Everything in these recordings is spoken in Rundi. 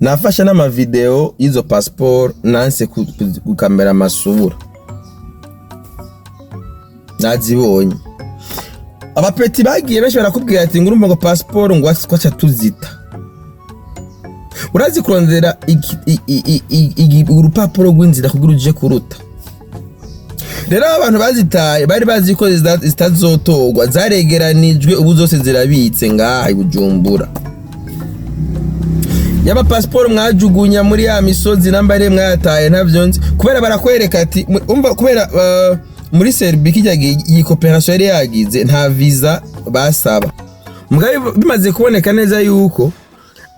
Nafashe n'amavideo y'izo passport, nanse gukamera amasura, nazibonye. Abapeti bagiye benshi barakubwira ati ngo urumva ngo passport ngo twaca tuzita. Urazi kurondera urupapuro rw'inzira kugira uje kuruta. Rero abo abantu bazitaye bari bazi ko zitazotorwa, zaregeranijwe, ubu zose zirabitse ngaha i Bujumbura. Yaba pasiporo mwajugunya muri ya misozi nambare mwayataye, ntavyo nzi, kubera barakwereka ati umva, kubera muri Serbia kijya gihe iyi coopération yari yagize, nta visa basaba. Mugabo bimaze kuboneka neza yuko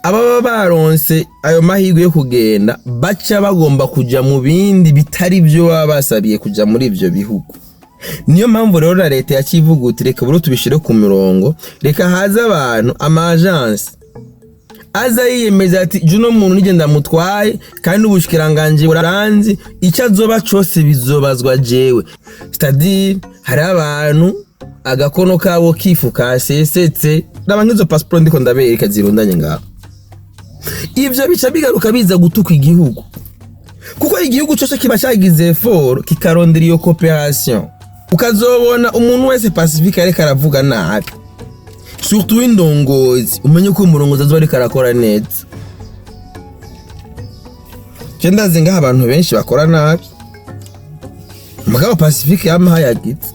ababa baronse ayo mahirwe yo kugenda baca bagomba kuja mu bindi bitari byo baba basabiye kuja muri ivyo bihugu. Niyo mpamvu rero na leta yacivuga uti: "Reka buro tubishire ku mirongo, reka haze abantu, ama agence aza yiyemeza ati juno muntu nige ndamutwaye, kandi ubushikiranganje buranzi, icyo azoba cose bizobazwa jewe." C'est-à-dire hari abantu agakono kabo kifu kasesetse. Raba nk'izo passport ndiko ndabereka zirundanye ngaho. Ivyo bica bigaruka biza gutuka igihugu, kuko igihugu cyose kiba cyagize effort kikarondera iyo coopération. Ukazobona umuntu wese Pacifique ariko aravuga nabi, surtout indongozi, umenye ko umurongozi azoba ariko arakora neza. Je ndazi ngaha abantu benshi bakora nabi, mugabo Pacifique yamahayagize.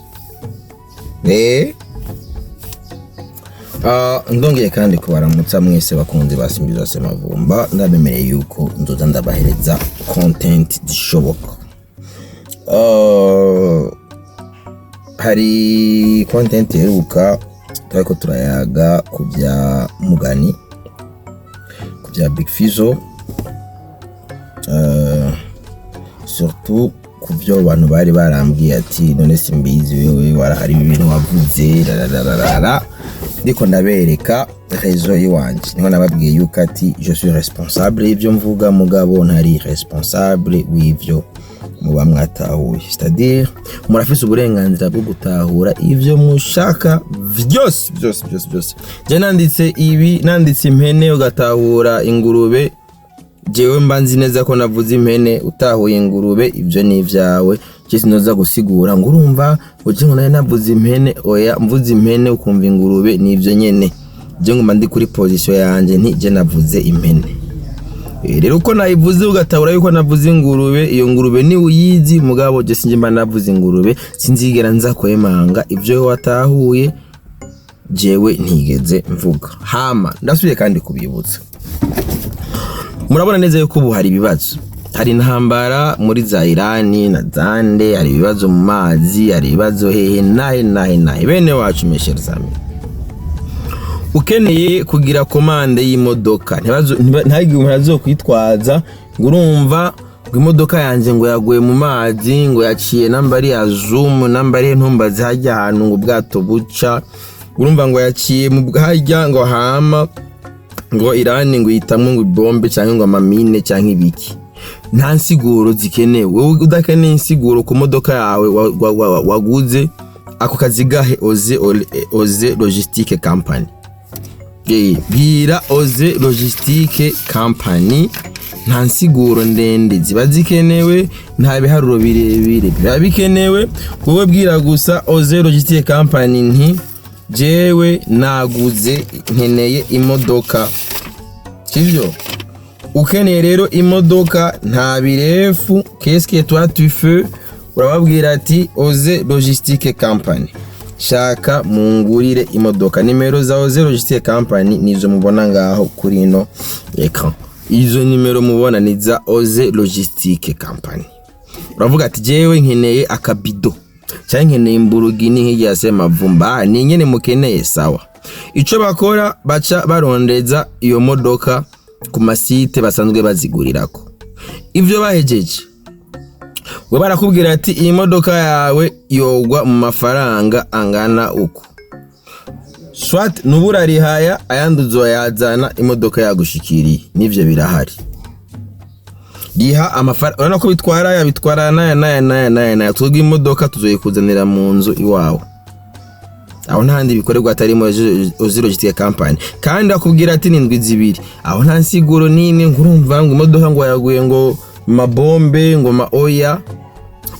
Ndongeye kandi kubaramutsa mwese bakunzi ba Simbiza Semavumba. Ndabemereye yuko nzoza ndabahereza content zishoboka. Hari content iheruka turiko turayaga ku bya Mugani, ku bya Big Fizzo, surtout ku byo abantu bari barambwiye ati: "None Simbizi, wewe warahari, ibintu wavuze rarararara." Ndiko ndabereka réseau yiwanje, niho nababwiye yuko ati je suis responsable y'ivyo mvuga, mugabo ntari responsable w'ivyo muba mwatahuye. C'est-à-dire murafise uburenganzira bwo gutahura ivyo mushaka vyose byose byose byose. Je nanditse ibi, nanditse impene ugatahura ingurube, jewe mba nzi neza ko navuze impene. Utahuye ingurube, ibyo ni ibyawe. Je sinoza gusigura ngo urumva uje ngo nari navuze impene. Oya, mvuze impene ukumva ingurube, ni ibyo nyene. Je nguma ndi kuri position yanje nti je navuze impene. Rero uko nayivuze ugatahura yuko navuze ingurube, iyo ngurube ni uyizi. Mugabo je sinje mba navuze ingurube, sinzigera nza kwemanga ibyo watahuye jewe ntigeze mvuga. Hama ndasubiye kandi kubibutsa, murabona neza yuko ubu hari ibibazo, hari intambara muri za Irani na zande, hari ibibazo mu mazi, hari ibibazo hehe nahe nahe nahe. Bene wacu, mes chers amis, ukeneye kugira commande y'imodoka, ntihagire umuntu azokwitwaza ngo urumva ngo imodoka yanjye ngo yaguye mu mazi, ngo yaciye nambari ya zoom nambari ntumbaze hajya ahantu ngo ubwato buca, urumva ngo yaciye mu hajya, ngo hama ngo Irani ngo yitamwe ngo ibombe cyangwa ngo amamine cyangwa ibiki. Nta nsiguro zikenewe. Wowe udakeneye insiguro ku modoka yawe waguze, ako kazi gahe Oze Logistique Company. Bwira Oze Logistique Company, nta nsiguro ndende ziba zikenewe, nta biharuro birebire biba bikenewe. Wowe bwira gusa Oze Logistique Company nti: "Jewe naguze, nkeneye imodoka." Sivyo? Ukeneye rero imodoka, nta birefu, qu'est-ce que toi tu fais? Urababwira ati: "Oze Logistique Company, shaka mungurire imodoka." Nimero za Oze Logistique Company nizo mubona ngaho kuri ino écran. Izo nimero mubona ni za Oze Logistique Company. Uravuga ati: "Jewe nkeneye akabido cyangwa nkeneye imburugini nk'irya Semavumba." Ni nyene mukeneye, sawa. Ico bakora, baca barondeza iyo modoka ku masite basanzwe bazigurirako. Ivyo bahejeje, we barakubwira ati: "Iyi modoka yawe yogwa mu mafaranga angana uku." Soit nubura rihaya, ayandi uzoyazana imodoka yagushikiriye. Nivyo birahari. Riha amafaranga, urabona ko bitwara aya, bitwara naya naya naya naya naya, twebwe imodoka tuzoyikuzanira mu nzu iwawe. Aho ntahandi bikorerwa atari muri Ozi Logistic Company. Kandi akubwira ati ni indwi 2, aho nta nsiguro n'imwe ngo urumva ngo imodoka ngo yaguye ngo mabombe ngo ma oya.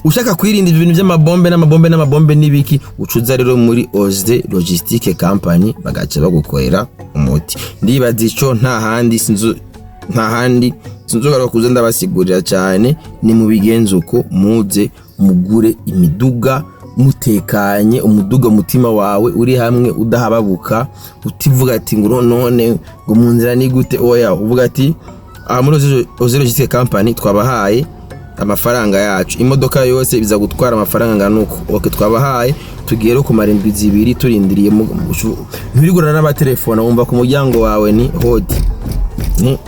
Ushaka kwirinda ibintu by'amabombe n'amabombe n'amabombe n'ibiki, ucuza rero muri Oze Logistic Company, bagaca bagukorera umuti. Ndibaza ico nta handi sinzu, nta handi sinzogaruka kuza ndabasigurira cyane. Ni mu bigenze uko, muze mugure imiduga mutekanye, umuduga umutima wawe uri hamwe, udahababuka, utivuga ati ngo none ngo mu nzira ni gute. Oya, uvuga ati aha muri Oze Logistic Company twabahaye amafaranga yacu, imodoka yose biza gutwara amafaranga angana uko, okay, twabahaye, tugiye rero kumara indwi 2 turindiriye. Nturigurana n'abatelefona, wumva ku muryango wawe ni hodi, ni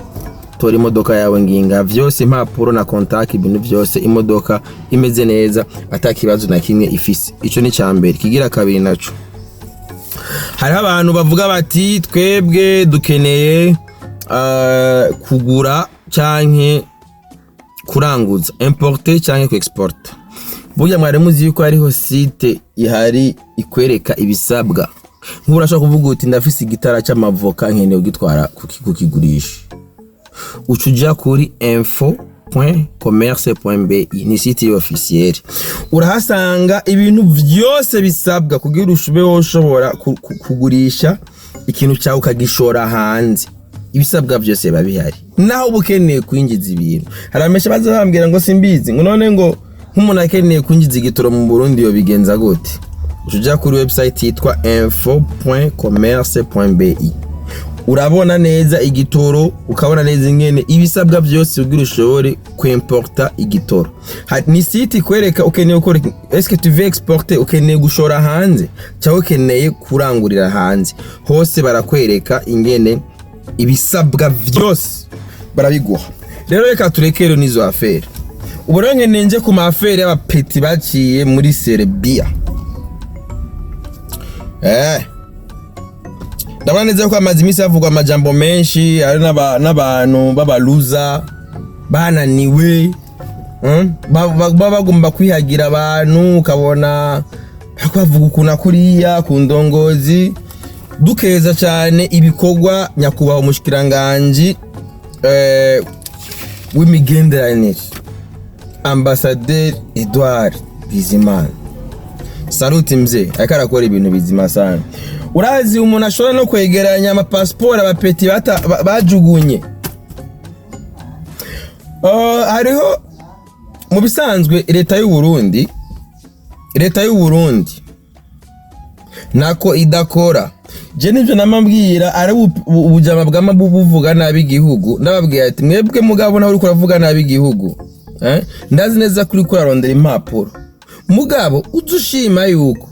tora imodoka yawe, nginga vyose, impapuro na contact, ibintu vyose, imodoka imeze neza, ata kibazo na kimwe ifise. Ico ni cambere. Kigira kabiri naco, hariho abantu bavuga bati twebwe dukeneye kugura canke kuranguza, importer canke ku exporter. Burya mwari muzi yuko hariho site ihari ikwereka ibisabwa? Nk'ubu urashobora kuvuga uti ndafise igitara c'amavoka, nkeneye kugitwara kukigurisha. Uca uja kuri info.commerce.bi, ni site officielle, urahasanga ibintu vyose bisabwa kugira ushube woshobora kugurisha ikintu cyawe ukagishora hanze. Ibisabwa byose biba bihari. Naho uba ukeneye kwinjiza ibintu, hari amesha baza bambwira ngo simbizi, ngo none ngo nk'umuntu akeneye kwinjiza igitoro mu Burundi yo bigenza gute? Uca uja kuri website yitwa info.commerce.bi, urabona neza igitoro, ukabona neza ingene ibisabwa byose kugira ushobore kwimporta igitoro. Ni site ikwereka ukeneye gukora, est-ce que tu veux exporter, ukeneye gushora hanze cyangwa ukeneye kurangurira hanze, hose barakwereka ingene ibisabwa vyose barabiguha. Rero reka tureke rero n'izo affaire. Ubu rero nkeneye nje ku ma affaires y'abapeti baciye muri Serbia. Ndabona neza ko amaze iminsi havugwa amajambo menshi, hari n'abantu b'abaluza bananiwe, Baba bagomba kwihagira abantu, ukabona bariko bavuga ukuntu kuriya ku ndongozi. Dukeza cyane ibikorwa nyakubahwa umushikiranganji w'imigenderanire, Ambasaderi Edouard Bizimana. Saluti mzee, ariko arakora ibintu bizima sana. Urazi umuntu ashobora no kwegeranya amapasiporo abapeti bajugunye. Hariho mu bisanzwe leta y'u Burundi nako idakora. Je nivyo namabwira ari ubujama bwama buvuga nabi igihugu, ndababwira ati mwebwe mugabo nawe uriko uravuga nabi igihugu, eh? Ndazi neza kuri ko urarondera impapuro, mugabo uza ushima yuko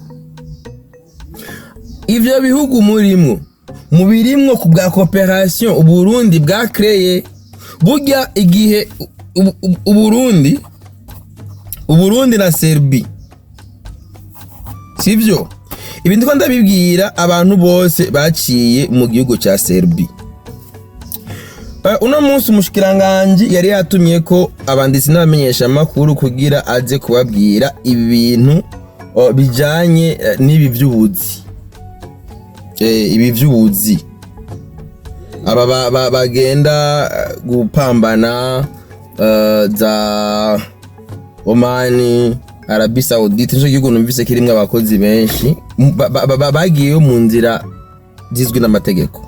ivyo bihugu murimwo mubirimwo ku bwa coopération Uburundi bwakreye. Burya igihe Uburundi na Serbie, sivyo? Ibi ndiko ndabibwira abantu bose baciye mu gihugu ca Serbie. Uno munsi umushikiranganji yari yatumye ko abanditsi n'abamenyesha makuru kugira aze kubabwira ibintu bijanye n'ibi vy'ubuzi, ibi vy'ubuzi, aba bagenda gupambana za Omani, Arabie Saoudite, nico gihugu numvise kirimwo abakozi benshi bagiyeyo mu nzira zizwi n'amategeko.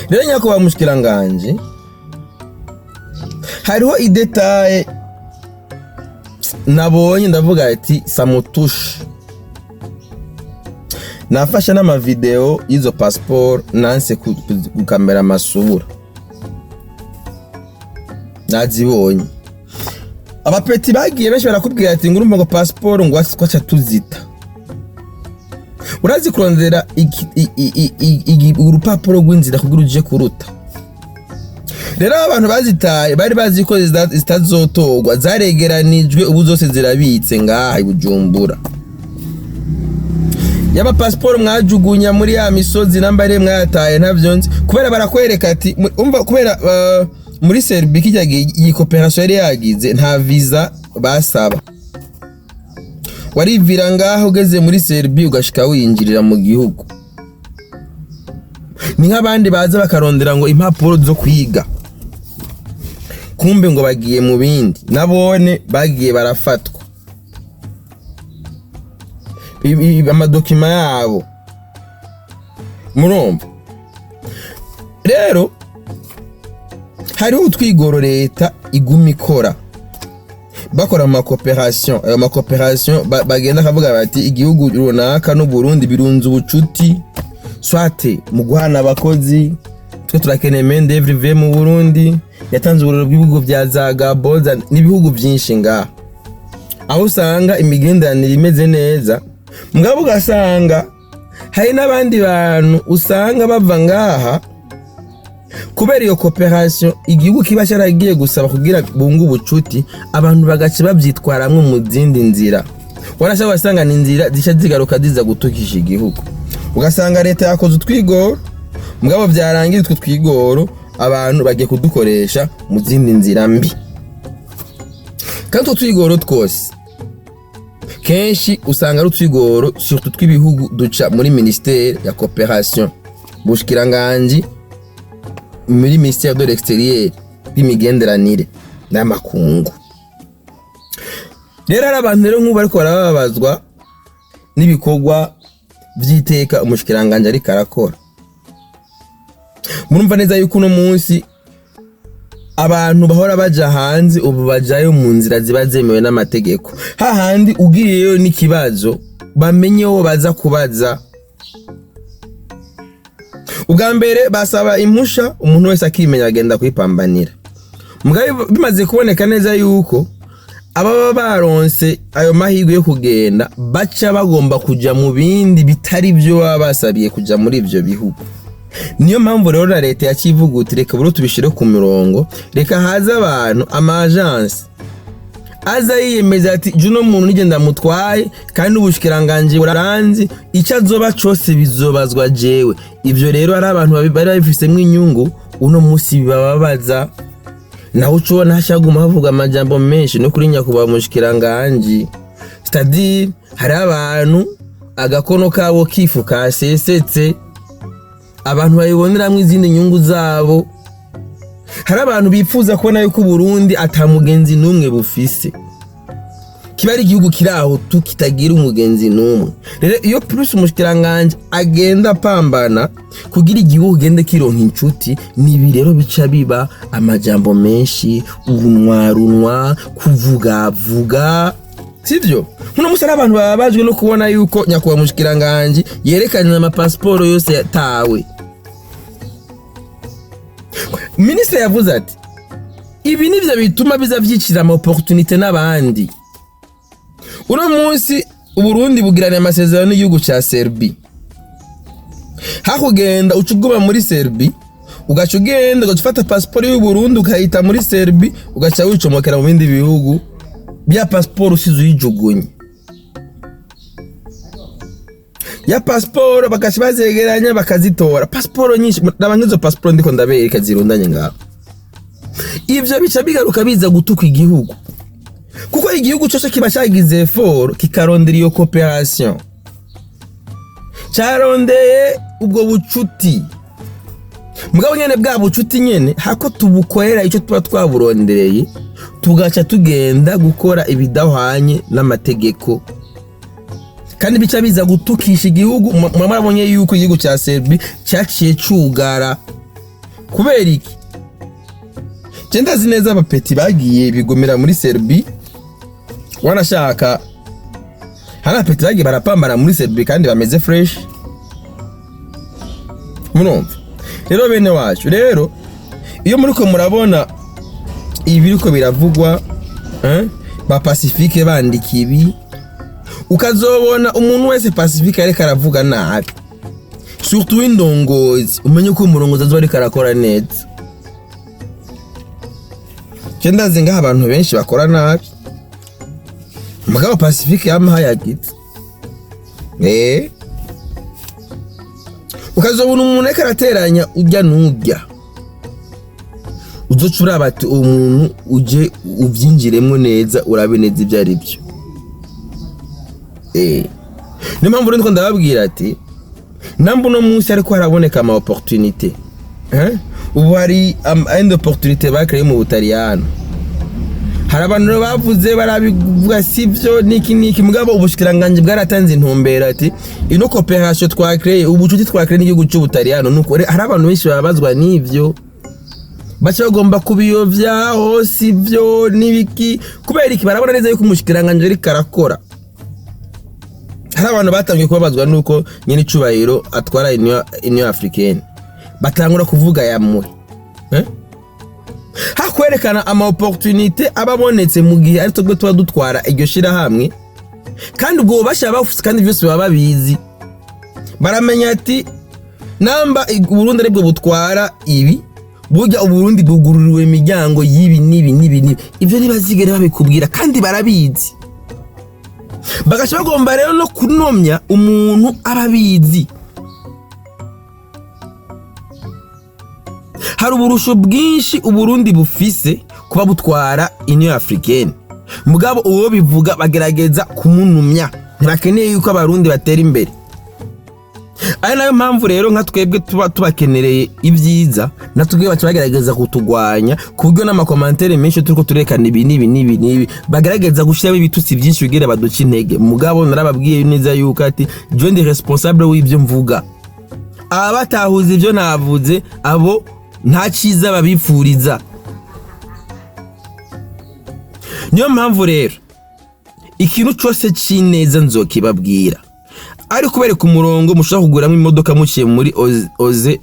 Rero nyakubahwa mushikiranganje, hariho i détail nabonye, ndavuga ati ça me touche. Nafashe n'amavideo y'izo passport, nanse gukamera amasura, nazibonye. Abapeti bagiye benshi barakubwira ati ngo urumva ngo passport ngo twaca tuzita. Urazi kurondera urupapuro rw'inzira kugira uje kuruta. Rero abantu bazitaye bari bazi ko zitazotorwa, zaregeranijwe, ubu zose zirabitse ngaha i Bujumbura. Yaba pasiporo mwajugunya muri ya misozi nambare mwayataye, ntavyo nzi, kubera barakwereka ati umva, kubera muri Serbia kijya gihe iyi coopération yari yagize, nta visa basaba. Warivira ngaho ugeze muri Serbie, ugashika winjirira mu gihugu. Ni nk'abandi baza bakarondera ngo impapuro zo kwiga, kumbe ngo bagiye mu bindi. Nabone bagiye barafatwa ama documents yabo. Murumva rero hariho utwigoro leta iguma ikora, bakora ama coopérations. Ayo ma coopérations bagenda akavuga bati igihugu runaka n'u Burundi birunze ubucuti, soit mu guhana abakozi, twe turakeneye main d'oeuvre ivuye mu Burundi. Yatanze uburoro bw'ibihugu vya za Gabon n'ibihugu byinshi ngaha, aho usanga imigenderanire imeze neza. Mugabo ugasanga hari n'abandi bantu usanga bava ngaha kubera iyo coopération igihugu kiba cyaragiye gusaba kugira bunge ubucuti, abantu bagaca babyitwaramwo mu zindi nzira. Warashaka ugasanga ni inzira zica zigaruka ziza gutukisha igihugu. Ugasanga leta yakoze utwigoro, mugabo byarangira utwo twigoro abantu bagiye kudukoresha mu zindi nzira mbi. Kandi utwo twigoro twose kenshi usanga ari utwigoro surtout tw'ibihugu duca muri ministère ya coopération, bushikiranganji muri ministère de l'extérieur, bw'imigenderanire n'amakungu. Rero hari abantu rero nk'ubu bariko barababazwa n'ibikorwa vy'iteka umushikiranganji ariko arakora. Murumva neza yuko uno munsi abantu bahora baja hanze ubu bajayo mu nzira ziba zemewe n'amategeko, hahandi ugiyeyo n'ikibazo bamenye wo baza kubaza. Ubwa mbere basaba impusha, umuntu wese akimenya agenda kwipambanira. Mugabo bimaze kuboneka neza yuko ababa baronse ayo mahirwe yo kugenda baca bagomba kuja mu bindi bitari byo baba basabiye kuja muri ivyo bihugu. Niyo mpamvu rero na leta yacivuga uti reka buro tubishire ku mirongo, reka haze abantu, ama agences aza yiyemeza ati juno muntu nigenda ndamutwaye, kandi ubushikiranganje buranzi, icyo azoba cose bizobazwa jewe. Ivyo rero ari abantu bari babifisemwo inyungu, uno musi bibababaza. Naho uca ubona hashaguma havuga amajambo menshi no kuri nyakubahwa mushikiranganje, c'est-à-dire hari abantu agakono kabo kifu kasesetse, abantu babiboneramwo izindi nyungu zabo. Hari abantu bifuza kubona yuko Uburundi ata mugenzi n'umwe bufise, kiba ari igihugu kiri aho tu kitagira umugenzi n'umwe. Rero iyo plus umushikiranganje agenda apambana kugira igihugu gende kironka inshuti, nibi rero bica biba amajambo menshi, urunwarunwa, kuvugavuga, sivyo? Nkuno musi hari abantu bababajwe no kubona yuko nyakubahwa mushikiranganje yerekanye amapasiporo yose yatawe. Minisitiri yavuze ati ibi nivyo bituma biza vyicira ama opportunités n'abandi. Uno munsi Uburundi bugiranye amasezerano n'igihugu ca Serbie, hakugenda uca uguma muri Serbie, ugaca ugenda ugaca ufata pasiporo y'Uburundi ukayita muri Serbie, ugaca wicomokera mu bindi bihugu, bya pasiporo usize uyijugunye. Ya pasiporo bagaca bazegeranya bakazitora, pasiporo nyinshi. Raba nk'izo pasiporo ndiko ndabereka zirundanye ngaho. Ivyo bica bigaruka biza gutuka igihugu, kuko igihugu cyose kiba cyagize effort kikarondera iyo coopération, carondeye ubwo bucuti. Mugabo nyene bwa bucuti nyene hako tubukorera icyo tuba twaburondereye, tugaca tugenda gukora ibidahwanye n'amategeko, kandi bica biza gutukisha igihugu. Murabonye yuko igihugu cya Serbie cyaciye cugara. Kubera iki? Je ndazi neza aba petits bagiye bigumira muri Serbie, wanashaka hari aba petits bagiye barapambana muri Serbie kandi bameze fresh. Murumva rero bene wacu, rero iyo muriko murabona ibi biriko biravugwa, ba Pacifique bandika ibi, ukazobona umuntu wese Pacifique ariko aravuga nabi, surtout indongozi, umenye ko umurongozi azoba ariko arakora neza. Je ndazi ngaha abantu benshi bakora nabi, mugabo Pacifique yamahayagize. Ukazobona umuntu ariko arateranya urya n'urya, uzoca uraba ati uwo muntu uje uvyinjiremo neza, urabe neza ibyo ari byo. Niyo mpamvu rero ndiko ndababwira ati namba uno munsi ariko haraboneka ama opportunité, eh? Ubu hari indi opportunité bakreye mu Butaliyano. Hari abantu rero bavuze, barabivuga sivyo, niki niki, mugabo ubushikiranganji bwaratanze intumbero ati ino coopération twakreye, ubucuti twakreye n'igihugu c'Ubutaliyano. Nuko hari abantu benshi babazwa n'ivyo, baca bagomba kubiyovya hose ivyo n'ibiki. Kubera iki? Barabona neza yuko umushikiranganji ariko arakora. Hari abantu batangiye kubabazwa nuko nyene icubahiro atwara Union Africaine, batangura kuvuga yamwe, eh? Hakwerekana ama opportunité aba abonetse mu gihe ari twebwe tuba dutwara iryo shirahamwe. Kandi ubwo bubasha bafise, kandi byose baba babizi, baramenya ati namba Uburundi aribwo butwara ibi, burya Uburundi bwugururiwe imiryango y'ibi n'ibi n'ibi n'ibi. Ibyo ntibazigere babikubwira, kandi barabizi. Bagaca bagomba rero no kunomya umuntu aba abizi. Hari uburusho bwinshi Uburundi bufise kuba butwara Union Africaine, mugabo uwo bivuga bagerageza kumunumya. Ntibakeneye yuko Abarundi batera imbere. Ari nayo mpamvu rero nka twebwe tuba tubakenereye ibyiza, natwe baca bagerageza kutugwanya, ku buryo n'ama commentaires menshi turiko turekana ibi n'ibi n'ibi n'ibi, bagerageza gushyiramo ibitutsi byinshi kugira baduce intege. Mugabo narababwiye neza yuko ati jewe ndi responsable w'ibyo mvuga. Abatahuza ibyo navuze, abo nta cyiza babipfuriza. Niyo mpamvu rero ikintu cyose cy'ineza nzokibabwira, ari kubereka umurongo mushobora kuguramo imodoka muciye muri Oze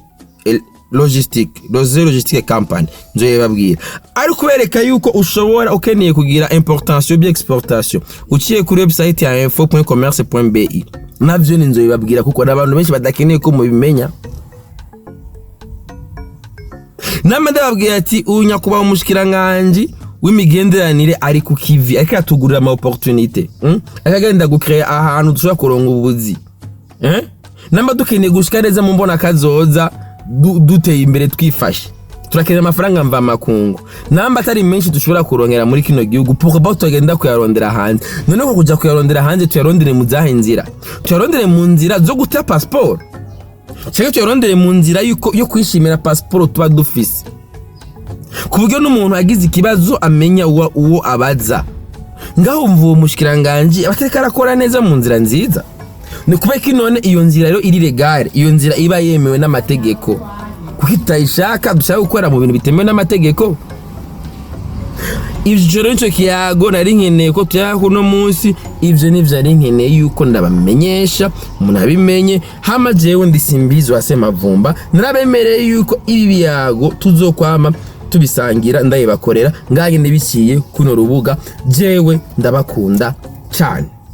Logistique, Oze Logistique Company, nzoyibabwira. Ari kubereka yuko ushobora, ukeneye kugira importation bi exportation, uciye kuri website ya info.commerce.bi, navyo ni nzoyibabwira, kuko n'abantu benshi badakeneye ko mubimenya. Nama ndababwira ati uyu nyakubahwa umushikiranganji w'imigenderanire ari ku kivi, ariko aratugurira ama opportunité, Ariko agenda gucrea ahantu dushobora kuronga ubuzi, Namba dukeneye gushika neza mu mbona kazoza, duteye imbere, twifashe, turakenera amafaranga mva makungu. Namba atari menshi dushobora kurongera muri kino gihugu, pourquoi pas tugenda kuyarondera hanze? None ko kuja kuyarondera hanze, tuyarondere mu zahe nzira? Tuyarondere mu nzira zo guta passport, cyangwa tuyarondere mu nzira yuko yo kwishimira passport tuba dufise, ku buryo n'umuntu agize ikibazo amenya uwo abaza? Ngaho mva uwo mushikiranganji abatariko arakora neza mu nzira nziza. Ni kubera ko none iyo nzira rero iri légale, iyo nzira iba yemewe n'amategeko, kuko tutayishaka, dushaka gukora mu bintu bitemewe n'amategeko. Ivyo rero nico kiyago nari nkeneye ko tuyaga kuno munsi. Ivyo nivyo nari nkeneye yuko ndabamenyesha, munabimenye. Hama jewe ndi Simbizi wa Semavumba, narabemereye yuko ibi biyago tuzokwama tubisangira, ndayibakorera nganye biciye kuno rubuga. Jewe ndabakunda cyane.